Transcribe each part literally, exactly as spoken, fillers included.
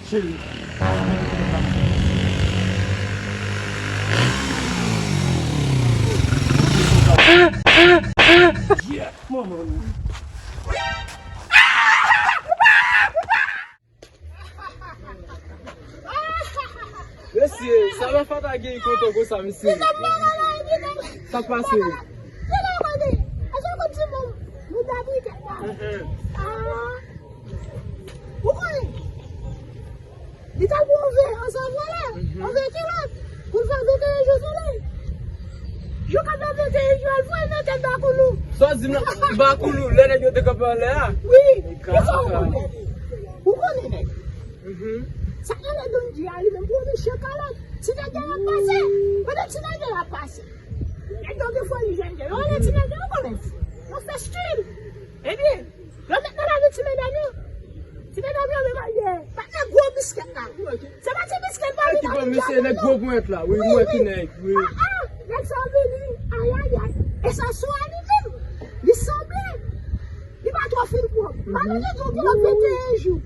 Cheri. Yeah, manman. Mesye, sa la fata gen kontan konsa, mesye. Sa k pase? Ou konnen? Li t al pran yon ve, ansanm vòlè, yon ve kilòt, pou l fè venteyen jou solèy. Jou k ap fè venteyen jou, al foure nan tèt Bakoulou. Sa w di m nan? Bakoulou, lè nèg yo te kanpe anlè a? Wi, kisa w konnen? Ou konnen nèg? Sa k anlè Donji a, li menm pou yon mesye kalòt. Ti nèg la ap pase. Kote ti nèg la ap pase? Nèg yo gen foli jèn, yo rele ti nèg yo, ou konnen? Yo fè stil. Ebyen, yo met nan lavi ti medam yo. Ti medam yo menm al dèyè. Patnè gwo biskèt la. Se pa ti biskèt pa li. Ki ban misye nèg gwo ponyèt la. Wi, mwen ki nèg, wi. Ah, ah, nèg sa vini. Ayayay. E sa sou a li menm. Li sanble. Li pa twò fin pwòp. Malere di w ki lòt venteyen jou.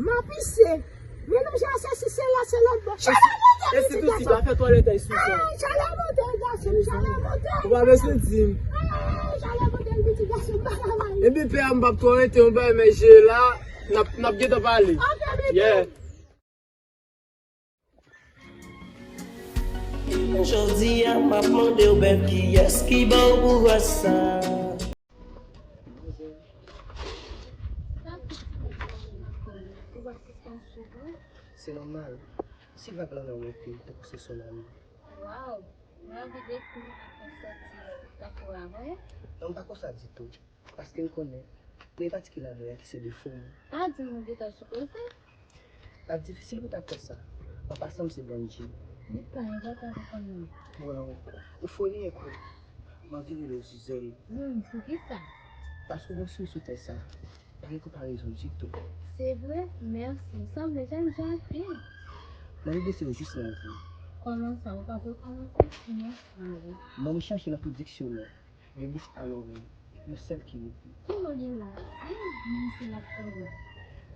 M ap pise. Melanje a sesi sela, se lòt bò. Chalè monte, pitit gason. E si tousi pa fè twalèt ay sou sa. Ah, chalè monte, gason, chalè monte. Ou pa bezwen di m. Ah, chalè monte, pitit gason, pa travay. Epi pè a, m p ap twò rete yon bagay, men je la, n ap, n ap gentan pale. Ok, bebe. Yeah. Jodi a, m ap mande w, bèf, kiyès ki ba w pouvwa sa? Se nòmal. Si vag lan nan yon peyi, tankou se tsunami. Waw, mwen anvi dekri yon sòti tankou avè. Non, m pa konsa ditou. Paske m konnen, premye pati ki lavè a ki se defo m. Pa di m ou gentan sou koze. L ap difisil pou w ta kwè sa. An pasan, m se Bondye. Li pa enpòtan pou konnen. Bon, ou foli enkou. M anvi rele w Suzanne. Hmm, poukisa? Paske w gon souri sou tèt sa. Pa gen konparezon ditou. Se vre? Mèsi. Ou sanble jèn jan anpil. M anvi blese w jis nan di. Kòman sa? Ou pa vle kòmanse? Sinon, anvo. Mwen, m chèche nan tout diksyonè. Men bouch a lòrèy, yon sèl ki rete. Ki mo gen la? Ay, men se l ap tande.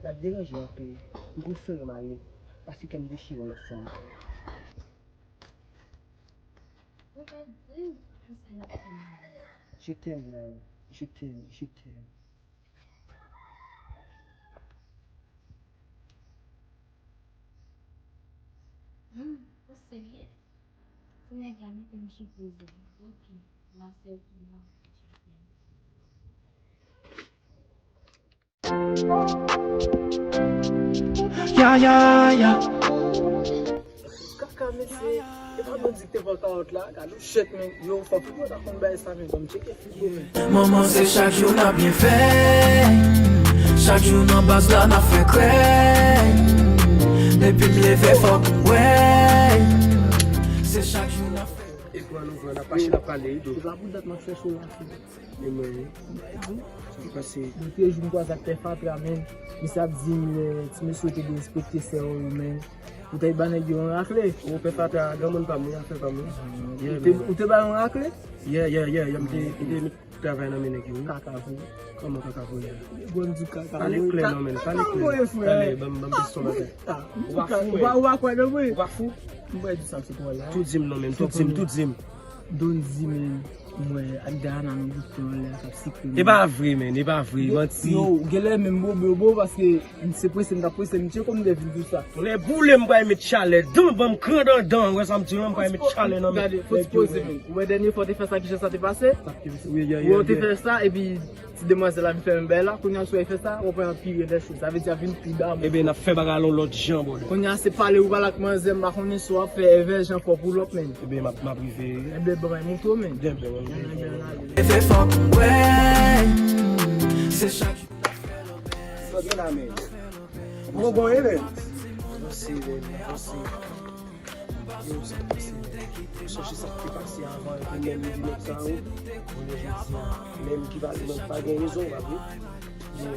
L ap deranje anpil. M prefere m ale, paske kè m dechire yon lòt fanm. Ou pa di m, men se l ap tande. Je t'aime, love. Je t'aime, je t'aime. Hmm, ou serye? Ti nèg la mete m sou koze. Ok, m ap fè l tou non. Ya, ya, ya. Kaka, mesye. E pa bon di k te fè kawòt la. Gade yon chèt, men. Yo, fòk ou ta konn bay sa, men. Ban m tcheke figo, men. Manman, se chak jou n ap byen fè. Chak jou nan baz la, n ap fè krèy. Depi m leve, fòk m wè. Se chak jou n ap fè. Ekran ouvri, n ap mache, n ap pale, wi, dou. Se pa pou dat m ap chèche w la. E mwen, wi. Ki pase? Lòt jou m kwaze ak pè Fatra, men. Misye ap di m, eh, ti mesye ou te dwe respekte sè w yo, men. Ou te ba nèg yo yon rakle. Ou pè Fatra, granmoun pa m, wi, afè pa m, wi. Ou te, ou te ba yon rakle? Yeah, yeah, yeah, yeah, m te, m te met travay nan men nèg yo, wi. Kaka, wi. Kòman kaka voye? Bon, di kaka voye. Pale klè non, men. Pale klè. Pale, ban m, ban m di son bagay. Ou pa fou, men. Ou pa kwè non, men. Ou pa fou? M pa di sa, se pou la. Tout di m non, men. Tout di m, tout di m. Donji, men, mwen ak Dayana nou bouke anlè a k ap sikle. E pa vre, men, e pa vre, manti. Yo, genlè menm bobo, yo bo, paske se prese m t ap prese, m tcheke kòm m te vin di sa. Lè boule m pral met chalè, dan ban m kran dan dan, wè sa m di lan, m pral met chalè nan men. Gade, fò ti poze, men. Ou wè dènye fwa w te fè sa, kijan sa te pase? Ou te fè sa, epi ti demwazèl la vin fè menm bagay la, kounye a si w fè sa, w pral anpire dè choz. Sa vle di ap vin pi damou. Ebyen, n ap fè bagay la yon lòt jan, brother. Kounye a se pale ou pale ak manzè, m pa konnen si w ap fè èvè jan fò pou lòt, men. Ebyen, m ap, m ap rive. Ebyen, bon, mwen montre w, men. Ebyen, bon, ebyen, bon. Ebyen, ale. Fè fòk m wè, se chak jou. Sa gen la, men. Bon, bon, ebyen. Avanse, men, avanse. Yo, sa k pase? Ou sonje sa k te pase avan, epi menm li menm sa, wi. Kounye a jodi a, menm ki pale, menm pa gen rezon, w pa vre? Yo,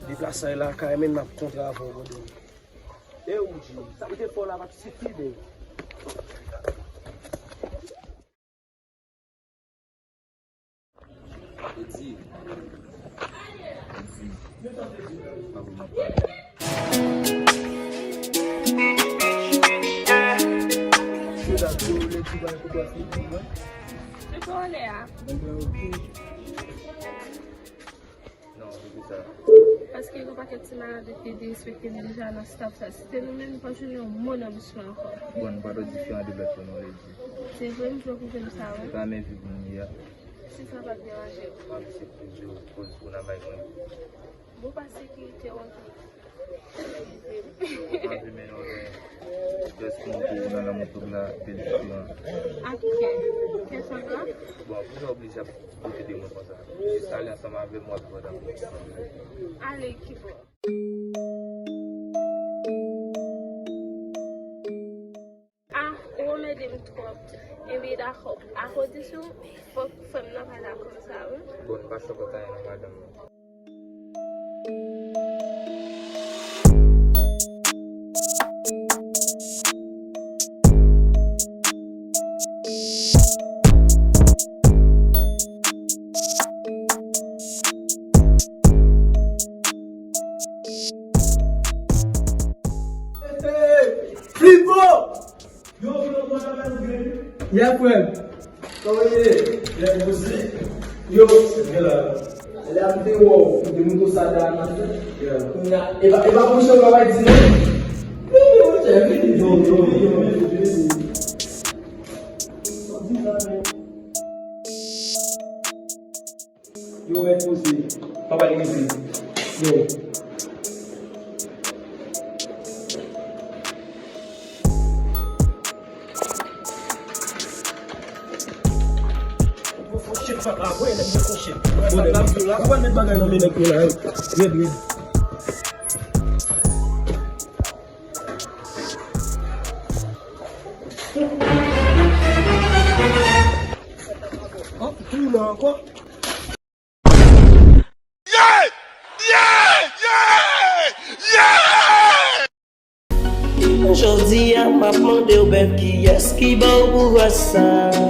deplase lakay, men n ap kontre avè w, brother. E ou di, sa m te fè w la pa t sifi, men. Edi, Edi, pa pou m ap pale. Ou pa fini, non? Se pa w lè a. Bon, ben, ok. Non, se pou sa. Paske gen yon pakèt ti malad ki derespekte m deja nan staff sa. Si se nou menm, nou pa t jwenn yon mo nan bouch mwen ankò. Bon, nou pa dwe diferan de lòt yo, non, Lady. Se vre, m jwe pou jwenn sa, wi. Se pa menm vi pou nou ye a. Si sa pa t deranje w. M ap eseye toujou koz ou nan bay mwen. Bon, pa sekirite w ankò. M anvi mennen w lwen. Jès pou mwen pou ou nan lanmou tou la, bèl diferan. Ak kè. Kè sa la? Bon, poukisa w oblije ap pote de mwen konsa? Jis ale ansanm avè m, w ap viv ansanm. Ale ki bò? Ah, ou anmède m twòp. Ebyen, dakò. A kondisyon, fòk frè m nan pa dakò sa, wi. Bon, nou pa sipòte anyen nan madanm nan. Flipo! Yo, yo, yo, yo, yo, yo, yo, yo, frè m. Yeah, frè m. Kòman w ye? Yeah, poze. Yo, se byen la. Lè ap te wè w, ou te montre w sa da a nan fè. Yeah. Kounye a, e pa, e pa pou chè w pa di non. Vini, monchè, vini. Yo, yo, yo, yo, yo. Sa w di la, men. Yo, rèd poze. Papa, li rive. Yo. Fò chèf papa, wè, nèg yo fò chèf. Bon, nèg yo la. Ou pa met bagay nan men nèg yo la, yo. Rèd, rèd. An, tou la ankò. Yeah! Yeah! Yeah! Yeah! Jodi a, m ap mande w, bèf, kiyès ki ba w pouvwa sa?